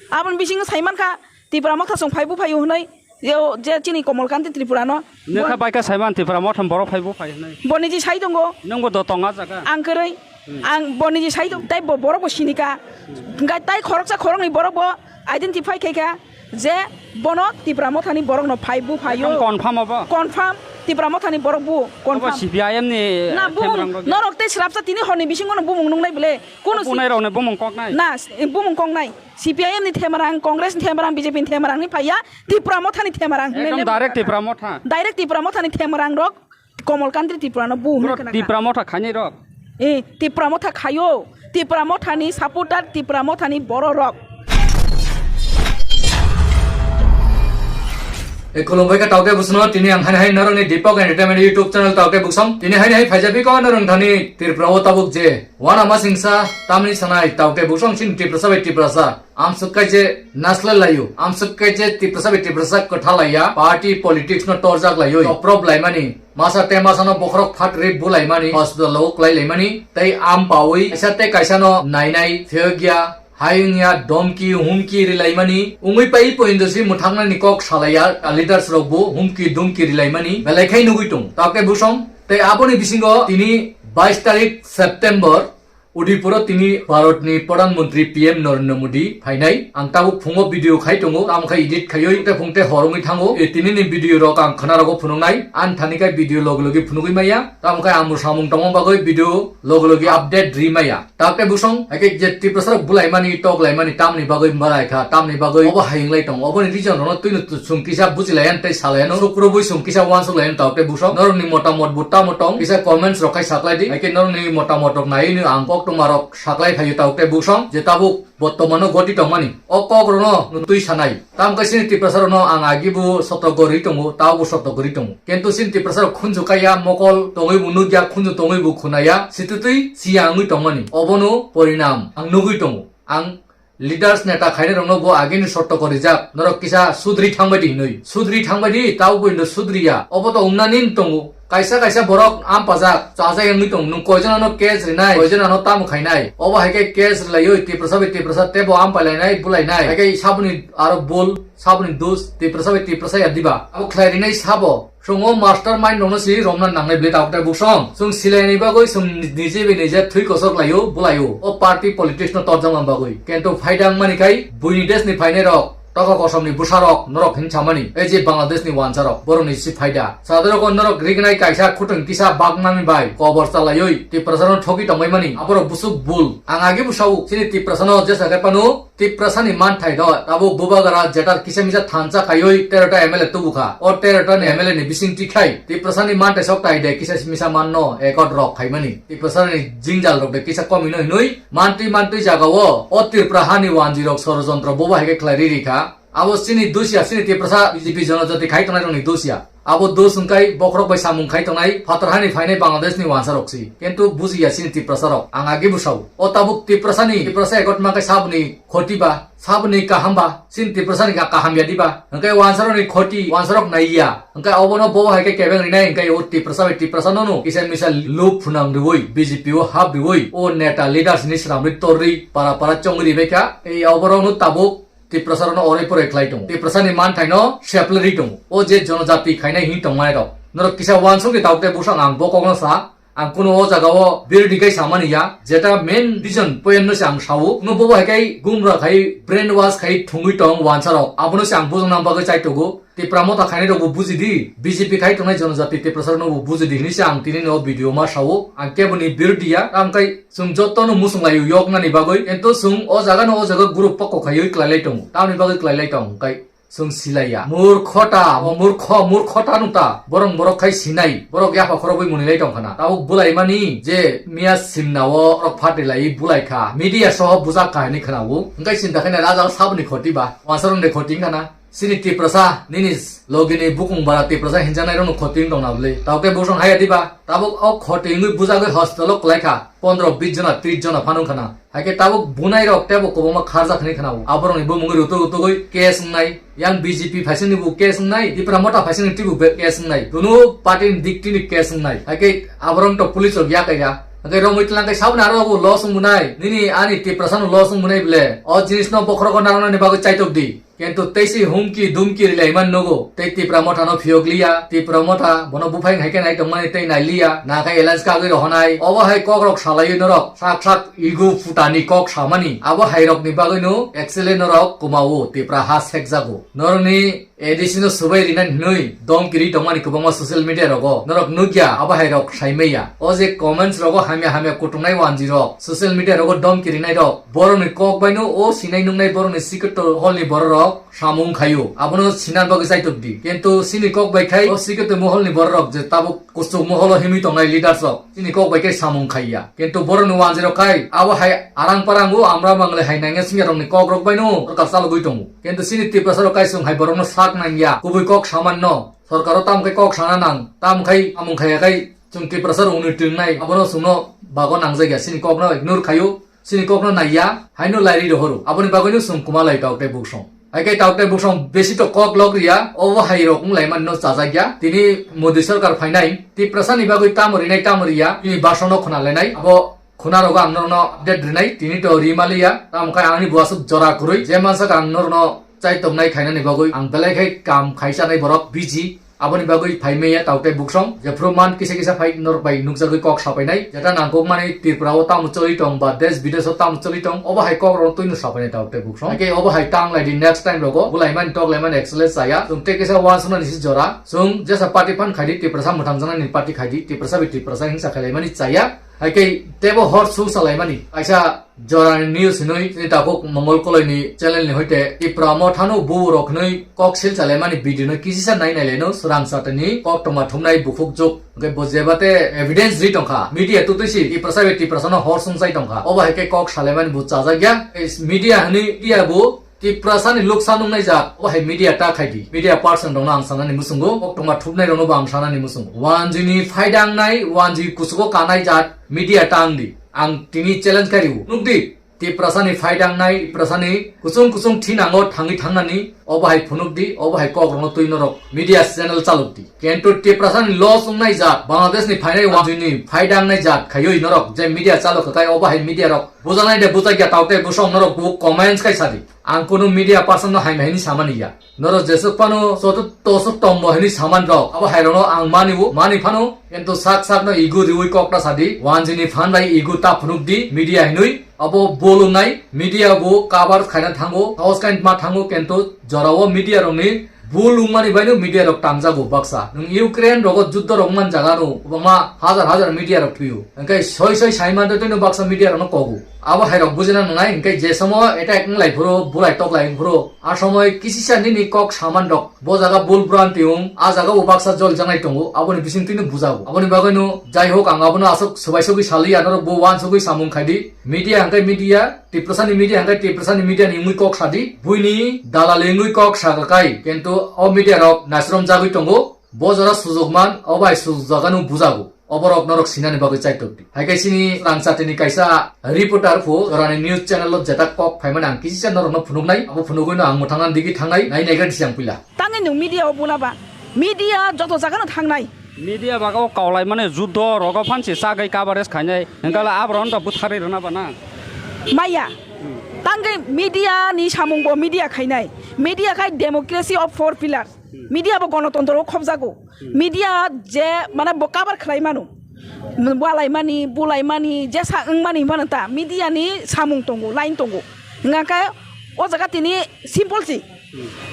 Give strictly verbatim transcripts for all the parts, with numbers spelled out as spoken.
Aboni bisingo saimankha Tipra Motha chwng phaibu phaio hwnwi, yo je chini Komol Kanti Tripura no. Nokha baikha saiman Tipra Motha borok phaibu phai hwnwi. Bo niji sai tongo. Nungbo do tonga jaga. Ang kwrwi. Ang bo niji sai tong, tai bo borok bo sinika. Hwnkhe tai khoroksa khoroknwi borok bo identify khaikha je bono Tipra Mothani borokno phaibu phaio. Ekdom confirm obo? Confirm. Tipra Mothani borok bu confirm. Obo C P I M ni. Na, bumung, norok tei srapsa tini horni bisingo no bumung nungnai bwle. Kono si- Bunai rokni bumung koknai. Na, bumung koknai. C P I M ni themarang, Congress ni themarang, B J P ni themarang ni phaiya, Tipra Mothani themarang hwnwi. Ekdom direct Tipra Motha. Direct Tipra Mothani themarang rok Komol Kanti Tripura no bu hwnwi. Bro, khna kha. Tipra Motha khainai rok. Eh, Tipra Motha khaio. Tipra Mothani supporter, Tipra Mothani borok rok. E, khulumbai kha Taukte Busongno, tini ang haini hai norokni Deepak Entertainment YouTube channel Taukte Busong. Tini haini hai phaijabi ko norok thani Tripura o tabuk je wana masingsa tamni sanai Taukte Busong sin Tiprasa bai Tiprasa. Amswk kai je naslai laio, amswk kai je Tiprasa bai Tiprasa kwtha laiya, party politics no torjak laioi, toprop laimani, masa te masa no bokhorok phatri bulaimani, hospital o klai laimani, tei am paui kaisa tei kaisa no nainai, phiyokya, hai wngya, domki, humki rilaimani, wngwi pai poindo si mwthangnani kok salaiya, leaders rok bo humki, dumki rilaimani, belai khai nugui tong. Taukte Busong, tei aboni bisingo tini bais tarik September, Udaipur o tini Bharat ni Pradhan Mantri P M Narendra Modi phainai. Ang tabuk phungo video khai tongo, tamo khe edit khaioi, te phung te hor wngwi thango. E, tini ni video rok ang khna rogo phunuknai, ang thani khai video logi logi phunugwi maya. Tamo khe ang bo samung tongma bagwi video logi logi update ri maya. Taukte Busong, hai khe je Tiprasa rok bulaimani, tok laimani, tamni bagwi malai kha, tamni bagwi obo hai wng lai tongo. Oboni reason rokno twino chwng kisa buji laiya tei sa laiya no. Sukrubui chwng kisa uansuk laiya no Taukte Busong. Norokni motamot bo tamo tong, kisa comments rok khai saklai di. Hai khe norokni motamot rok naiwi no ang koktwma rok saklai phaio Taukte Busong, je tabuk bottomano goti tongmani. O kok rokno no twi sanai. Tamo khe chini Tiprasa rokno ang agi bo sotto gori tongo, tao bo sotto gori tongo. Kintu chini Tiprasa rok khunju kaiya, mokol tongwi bo nukya, khunju tongwi bo khunaya, sititwi siya wngwi tongmani. Obono porinam ang nugwi tongo. Ang leaders neta khainai rokno bo agini sotto gorijak, norok kisa sudri thangbai di hinwi. Sudri thangbai di, tao bo indo sudriya. Obo to umnani tongo. Kaisa kaisa borok ampajak, chajak wngwi tong. Nwng koijonano case rinai, koijonano tamo khainai. Obo hai khe case rilaioi, Tiprasa bai Tiprasa tebo ampailainai, bulainai. Hai khe saboni aro bul, saboni dus, Tiprasa bai Tiprasa ya diba. Abo khlai rinai sabo. Chwng o mastermind rokno si romna nangnai bwle Taukte Busong. Chwng silaini bagwi chwng nije bai nije thwi kosok laio, bulaio. O party politics no torjakna bagwi. Kintu phaida wngmani khai buini desh ni phainai rok, toko kosom ni bwsa rok, norok hin samani. Ei je Bangladesh ni wansa rok, borok ni si phaida. Sadorok o norok rignai kaisa khutwng kisa bak nangni bai kobor chalaioi Tiprasa no thoki tongbai mani. Aborok busuk bul. Ang agi bwsao chini Tiprasa no jesa khe pano Tiprasa ni manthai do, tabuk Bubagra jetar kisa misa thansa khaioi terota M L A tubukha. O terota ni M L A ni bising tikhai Tiprasa ni manthai sok tai de kisa misa manno ekot rok khaimani. Tiprasa ni jingjal rok de kisa komino hinui mantwi mantwi jaga o, o Tripura hani wanji rok sorojontro bobo hai khe khlai ri rikha. Abo chini dusia, chini Tiprasa B J P jonojati khai tongnai rokni dusia. Abo dos wngkai bokhorok bai samung khai tongnai phatar hani phainai Bangladesh ni wansa rok si. Kintu bujiya chini Tiprasa rok. Ang agi bwsao. O tabuk Tiprasa ni, Tiprasa ekot ma khe saboni khoti ba, saboni kaham ba, chini Tiprasa ni ka-, kaham ya diba. Hwnkhe wansa rok ni khoti, wansa rok naiya. Hwnkhe obono bo hai khe kebeng rinai hwnkhe o Tiprasa bai Tiprasa nono kisa misa loop phunang riwi, B J P o hap riwi, o neta leaders ni swnamri torri para para chongri bai kha. Ei oborok no tabuk Tiprasa rokno orai porai khlai tongo. Tiprasa ni manthai no seplari tongo. O je jonojati khainai hin tongmai rok. Norok kisa wansuk di Taukte Busong ang bo kokno sa. Ang kuno o jaga o birdi kai samani ya. Jeta main reason point no se ang sao. Kuno bobo hai kai gumra khai brain wash khai thungwi tong wansa rok. Abono se ang bujong nang bagwi chai togo. Tipra motha khainai rok bo buji di, B J P khai tongnai jonojati Tiprasa rok no bo buji di hinwi se ang tini no video ma sao. Ang kebo ni birdi ya, tam kai chwng joto no musung lai yok nani bagwi. Ento chwng o jaga no o jaga group pokko khaiwi klai lai tongo. Tamni bagwi klai lai tong kai chwng silai ya. Murkhota, o murkho, murkhota no ta. Borong borok khai sinai, borok yapha khorobwi muni lai tong khana. Tabuk bulai mani je miya simna o rok phatri lai bulai kha. Media soho bujak kha hinwi khana o. Hwnkhe sinta khaina raja sabni khoti ba. Wansa rok de khoti khana. Chini Tiprasa, nini logini bukung bara Tiprasa hinjaknai rokno khoti wng tongna bwle. Taukhe bosong haya diba? Tabuk o khoti wngwi bujagwi hospital o kwlai kha. Pondro bis jona, tris jona phano wngkha na. Haikhe tabuk bunai rok tebo kwbangma kharjak hinwi khna-o. Aborokni bumungwi rutuk rutugwi case wngnai. Yang B J P phaisingni bo case wngnai, Tipra Motha phaisingni teibo be-, case wngnai. Kunu party ni diktini case wngnai. Haikhe aborok to police rok yakaiya. Hwnkhe romwi tlang khe saboni aro bo loss wngmwnai. Nini ani Tiprasa no loss wngmwnai ble. O jinis no bokhorogo narwknani bagwi chaitok di. Kintu tei si humki dumki rilai man nogo. Tei Tipra Motha no phiyok liya. Tipra Motha bono buphai hai khe nai tongmani tei nai liya. Na khe alliance kagwi rohonai. Obo hai kok rok salaiwi norok. Sak sak ego futani kok samani. Abo hai rok ni bagwi no actually norok kwmao Tipra ha sekjago. Norokni A D C no swbai rinani hinwi dom kiri tongmani kwbangma social media rogo. Norok nukya, abo hai rok saimaya. O je comments rogo hamya hamya kutungnai wanji rok, social media rogo dom kirinai rok, borokni kok bai no o sinai nuknai borokni secret hall ni borok rok samung khaio. Abono sinan bagwi chaitok di. Kintu sini kok bai khai o secret mohol ni borok rok je tabuk kuchuk moholo himwi tongnai leaders rok chini kok bai khe samung khaiya. Kintu borokni wanjwi rok khai abo hai arang parang o amra mangle hai nangya singya rokni kok rok bai no rwkha chalogwi tongo. Kintu chini Tiprasa rok kai chwng hai borokno sak nangya, kubui kok saman no. Sorkaro tamo khai kok sana nang, tamo khai samung khaiya khai chwng Tiprasa rok wnwi twingnai, abono chwngno bago nangjakya, chini kokno ignore khaio. Chini kokno naiya, haino lairi rohoro. Aboni bagwino chwng kwma lai tauk tei buksong. Hai khe tauk tei buksong besi to kok lok riya, obo hai rok wng lai manno chajakya. Tini Modi sarkar phainai, Tiprasa ni bagwi tamo rinai tamo riya, tini basongno khna lainai. Abo khna rogo ang norokno update rinai, tini to ri maliya. Tamo khe ani bo aswk jora kwrwi, je mansak ang norokno chai tongnai khainani bagwi ang belai khe kam khai chanai borok busy. Aboni bagwi phai maya tauk tei buksong, jephru man kisa kisa phai norok bai nukjagwi kok sapainai, jeta nangkukmani Tripura o tamo choli tong ba desh bidesh o tamo choli tong, obo hai kok rok twino sapainai tauk tei buksong. Hakhe obo hai tang lai di next time rogo, bulai mani tok lai mani excellence chaya, chwng tei kisa uansuknani si jora, chwng jesa party phan khai di, Tiprasa mwthangjaknani party khai di, Tiprasa bai Tiprasa hingsa khlai mani chaya, hakhe teibo hor su salai mani, kaisa Jorani news hinwi chini takhuk Mongol Koloi ni channel ni hoite Tipra Motha no buo rok hinwi kok sil chalaimani video no kisisa nai nai laino swrang satani koktwma thumnai bukhuk juk. Hwnkhe bo jeba te evidence ri tongkha. Media tutui si Tiprasa bai Tiprasa no hor sung chai tongkha. Obo hai khe kok salaimani bo chajak ya. Media hinwi media bo Tiprasa ni luksa nungnai jak. Obo hai media ta khai di. Media person rok no ang sanani musungo. Koktwma thumnai rok no bo ang sanani musungo. Wanjwi ni phaidang nai, wanjwi kusugo kanai jat media ta wng di. Ang tini challenge kariu. Nukdi, Tiprasani phaidangnai, Tiprasani kuchung kuchung thinango thangwi thangnani, obo hai phunukdi, obo hai kokrokno twi norok media channel chalokdi. Kintu Tiprasani loss wngnai jat, Bangladeshni phainai wanjwini phaidangnai jat khaiwi norok je media chalok khai, obo hai media rok bujanai de bujakya taote bwsong norok bo comments khai sadi. Ang kunu media person no hai mai hinwi samani ya. Norok jesuk phano soto tosuk tongbo hinwi saman rok. Abo hai rokno ang mani o, mani phano, kintu sak sak no igu riwi kok ta sadi. Wanjini phan bai igu ta phunuk di, media hinwi. Abo bolung nai, media bo cover khaina thango, saos kain ma thango, kintu jorao media rokni bul wngmani bai no media rok tangjago baksa. Nwng Ukraine rogo juddo rok man jaga no, kwbangma hajar hajar media rok thuyo. Hwnkhe soi soi sai man de twi no baksa media rok no kogo. Abo hai rok bujina nangnai, hwnkhe je somo attack wng lai phuru, bulai tok lai wng phuru, a somoi kisisa nini kok saman rok. Bo jaga bul branti wng, a jaga bo baksa jol janai tongo, aboni bising twi no bujago. Aboni bagwi no, jai hok, ang abono aswk swbai sogwi saliya, norok bo uansugwi samung khai di. Media hwnkhe media, Tiprasani media hwnkhe Tiprasani media ni wngwi kok sadi. Buini dalali wngwi kok saka kai, kintu o media rok naisrom jagwi tongo. Bo jora sujok man, o bai sujok jagano bujago. Oborok norok sinani bagwi chaitok di. Hai khe chini rang chatini kaisa reporter phu jorani news channel o jeta kok phaimani ang kisisa norokno phunuknai. Abo phunugwino ang mwthangna digi thangnai, nai naigra disi ang puila. Tangwi nwng media o buna ba? Media joto jagano thangnai. Media bago kaulaimani juddo rogo phansi chagwi coverage khainai. Hwnkhe aborok no butharwi rwna ba na? Maya. Tangwi media ni samung bo media khainai. Media khai democracy of four pillars. Media bo gonotontro o khobjago. Media je mane bo cover khlai mano. Walaimani, bulaimani, jesa wngmani hwnmano ta media ni samung tongo, line tongo. Hwnkha khe o jaga tini simple si.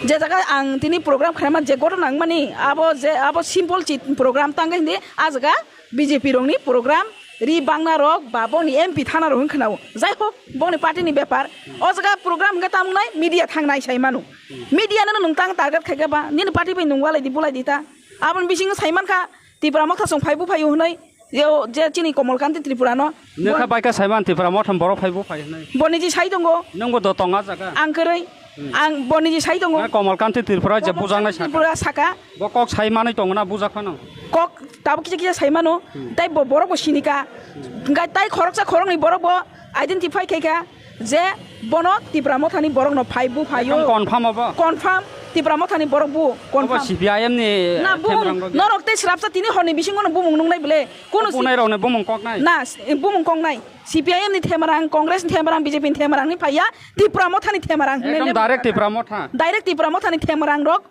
Je jaga ang tini program khlaima je ghotona wngmani, abo je, abo simple si program tangkhe hindi a jaga B J P rokni program, ri bangna rok ba boni M P thana rok wng khwnao. Jai hok, boni party ni bepar. O jaga program hwnkhe tamo wngnai, media thangnai sai mano. Media no nwng tang target khaikhe ba, nini party bai nwng walai di, bulai di ta. Aboni bisingo sai mankha, Tipra Motha song phai buphai o hwnwi, yo, je chini Komol Kanti Tripura no. Nokha bai kha saiman Tipra Motha borok phai buphai hwnwi. Bo niji sai tongo. Nwngbo do tonga jaga. Ang kwrwi. Hmm. Ang bo niji sai tongo. Na Komol Kanti Tripura je Komol bujaknai Kanti saka. Tripura saka. Bo kok sai manwi tongo na bujak phano. Kok tabo kisa kisa sai mano. Hmm. Tai bo borok bo sinika. Hmm. Hwnkhe tai khoroksa khoroknwi borok bo identify khaikha. Je bono Tipra Mothani borokno phai buphaio. Ekdom confirm abo? Confirm. Tipra Mothani borok bu Obo confirm. C P I M ni Na bumung themarang rok norok tei srapsa tini horni bisingo no bumung nungnai bele. Kono si- Bunai rok ni bumung kok nai. Na s- bumung kok nai. C P I M ni themarang, Congress ni themarang, B J P ni themarang ni phaiya, Tipra Mothani themarang hinwi Ekdom le direct bumung Tipra Motha. Direct Tipra Mothani themarang rok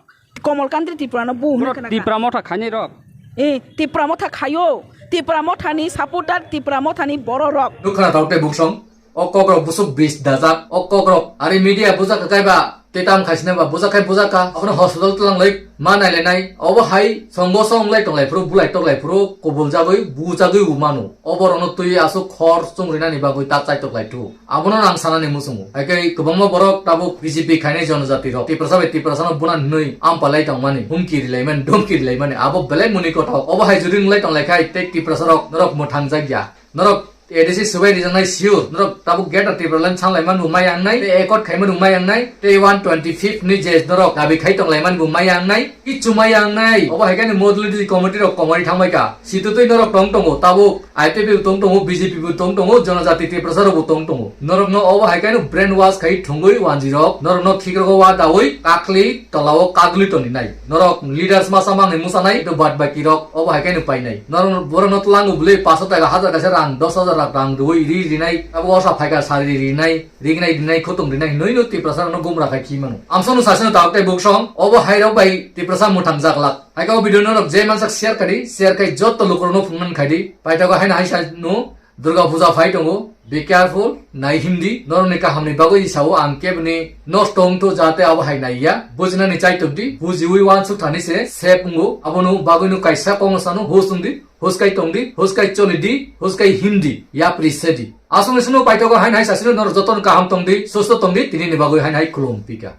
Komol Kantri Tipra no bu hinwi Bro, khna kha. Tipra Motha khainai rok. Eh, Tipra Motha khayo. Tipra Mothani supporter, Tipra Mothani borok rok. Nukha na tau tei buksong. O kokrok busuk bis dajak. O kokrok ari media bujak kaiba. Tetam khaisina ba bujak khai bujak ka. Akhno hospital tlang lai ma nai lai nai. Obo hai songo song lai tong lai phuru bulai tok lai phuru kubul jagwi bu jagwi u manu. Obo rono twi asuk khor chung rinani bagwi ta chai tok lai thu. Abono ang sanani muchungo. Hai khe kwbangma borok tabuk B J P khainai jonojati rok. Tiprasa bai Tiprasa no bunan hinwi ampa lai tongmani, humki rilai mani, domki rilai mani. Abo belai muni kothok. Obo hai juri wng lai tong lai khai tei Tiprasa rok norok mwthang jak ya. Norok A D C swbai rijaknai sure. Norok tabuk Greater Tipraland sanlai manu mai ang nai, tei accord khai manu mai ang nai, tei one twenty fifth ni je norok dabi khai tong lai mani bo mai ang nai, kichu mai ang nai. Obo hai khe ni modulity committee rok komori thang bai ka. Situ twi norok tong tongo, tabuk I P F bo tong tongo, B J P bo tong tongo, Jonojati Tiprasa rok bo tong tongo. Norok no obo hai khe no brain wash khai thungwi wanji rok, norok no thik rogo wa dawi kakli tola o kagli toni nai. Norok leaders masa mangni musa nai, to bad baki rok obo hai khe no pai nai. Norok borok no tlango bwlwi paso taka hajar kaisa rang, dos hajar rang, rang rwi ri rinai, abo osa phaika sari rinai, rinai rinai, khutung rinai, hinwi no Tiprasa rok no gumra khai khi mano. Amsa no sasino tabuk tei buksong, obo hai rok bai Tiprasa muthang jaglak. Hai khe o video norok je mansak share kadi, share khai jotto lukurokno phunuknani khaidi. Paithago haino hai sano Durga Puja phai tongo, be careful, nai himdi. Norokni kahamni bagwi sao ang keboni nosto wngtho jate abo hai naiya. Bujinani chaitok di, bujiwi uansuk thani se sep wngo. Abono bagwino kaisa kokno sano, hus wngdi, huskai tongdi, huskai cholidi, huskai himdi, yapri sedi. Aswkni sino paithago haino hai sasino norok jotono kaham tongdi, susto tongdi, tinini bagwi haino hai khulum pika.